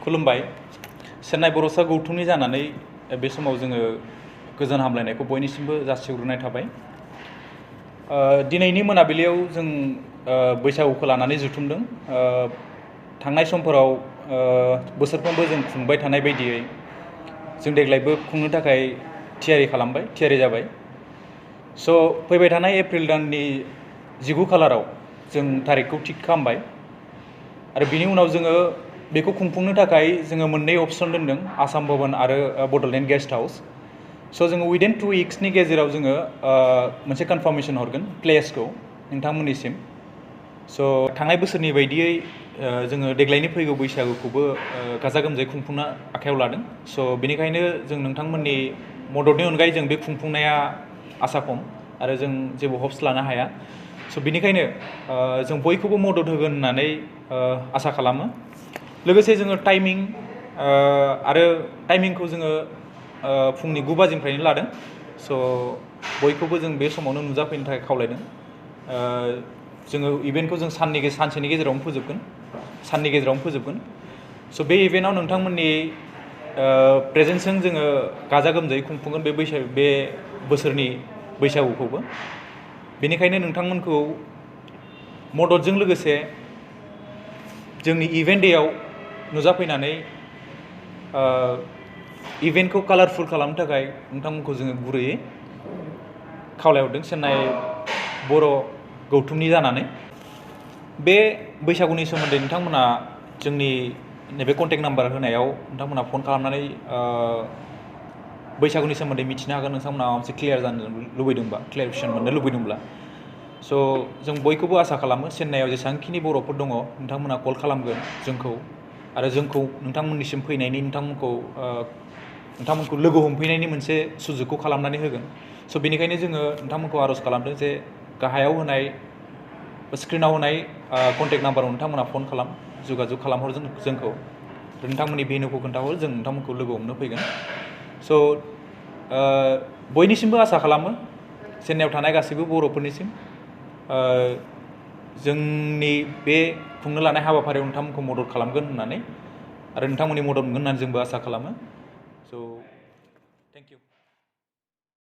खुलुमबाय चेन्नाइ बर'सा गौथुमनि जानानै बे समाव जोङो गोजोन हामलायनायखौ बयनिसिमबो जासिहरनाय थाबाय। दिनैनि मोनाबिलियाव जों बैसागुखौ लानानै जुथुमदों। थांनाय समफोराव बोसोरफ्रोमबो जों खुंबाय थानाय बायदियै जों देग्लायबो खुंनो थाखाय थियारि जाबाय। स' फैबाय थानाय एप्रिल दाननि 19 खालाराव जों थारिखखौ थिग खालामबाय आरो बिनि उनाव जोङो बेखौ खुंफुंनो थाखाय जोङो मोननै अपसन दोनदों, आसाम भवन आरो बड'लेण्ड गेस्ट हाउस। स' जोङो उइदिन 2 weeksनि गेजेराव जोङो मोनसे कनफार्मेसन हरगोन प्लेसखौ नोंथांमोननिसिम। स' थांनाय बोसोरनि बायदियै जोङो देग्लायनि फैगौ बैसागुखौबो गाजा गोमजायै खुंफुंनो आखायाव लादों। स' बेनिखायनो जों नोंथांमोननि मददनि अनगायै जों बे खुंफुंनाया आसा खम आरो जों जेबो हप्स लानो हाया। स' बेनिखायनो जों बयखौबो मदद होगोन होननानै आसा खालामो। लोगोसे जोङो टाइमिंखौ जोङो फुंनि 9 बाजिनिफ्रायनो लादों। स' बयखौबो जों बे समावनो नुजाफैनो थाखाय खावलायदों। जोङो इभेन्टखौ जों सानसेनि गेजेरावनो फोजोबगोन। स' बे इभेन्टआव नोंथांमोननि प्रेजेन्सजों जोङो गाजा गोमजायै खुंफुंगोन बे बोसोरनि बैसागुखौबो। बेनिखायनो नोंथांमोनखौ मददजों लोगोसे जोंनि इभेन्ट डेआव नुजाफैनानै इभेन्टखौ कालारफुल खालामनो थाखाय नोंथांमोनखौ जोङो गुरैयै खावलायहरदों चेन्नाइ बर' गौथुमनि जानानै। बे बैसागुनि सोमोन्दै नोंथांमोना जोंनि नैबे कन्टेक्ट नाम्बार होनायाव नोंथांमोना फन खालामनानै बैसागुनि सोमोन्दै मिथिनो हागोन। नोंथांमोना माबा मोनसे क्लियारेसन मोननो लुबैदोंब्ला। स' जों बयखौबो आसा खालामो चेन्नाइआव जेसेबांखिनि बर'फोर दङ नोंथांमोना कल खालामगोन जोंखौ आरो जोंखौ नोंथांमोननिसिम फैनायनि नोंथांमोनखौ लोगो हमफैनायनि मोनसे सुजुगखौ खालामनानै होगोन। स' बेनिखायनो जोङो नोंथांमोनखौ आर'ज खालामदों जे गाहायाव होनाय स्क्रिनाव होनाय कन्टेक्ट नाम्बाराव नोंथांमोना फन जगाजग खालामहर जोंखौ। नोंथांमोननि भेन्युखौ खोन्थाहर, जों नोंथांमोनखौ लोगो हमनो फैगोन। स' बयनिसिमबो आसा खालामो चेन्नाइआव थानाय गासैबो बर'फोरनिसिम जोंनि बे खुंनो लानाय हाबाफारियाव नोंथांमोनखौ मदद खालामगोन होननानै आरो नोंथांमोननि मदद मोनगोन होननानै जोंबो आसा खालामो। स' थेंक इउ।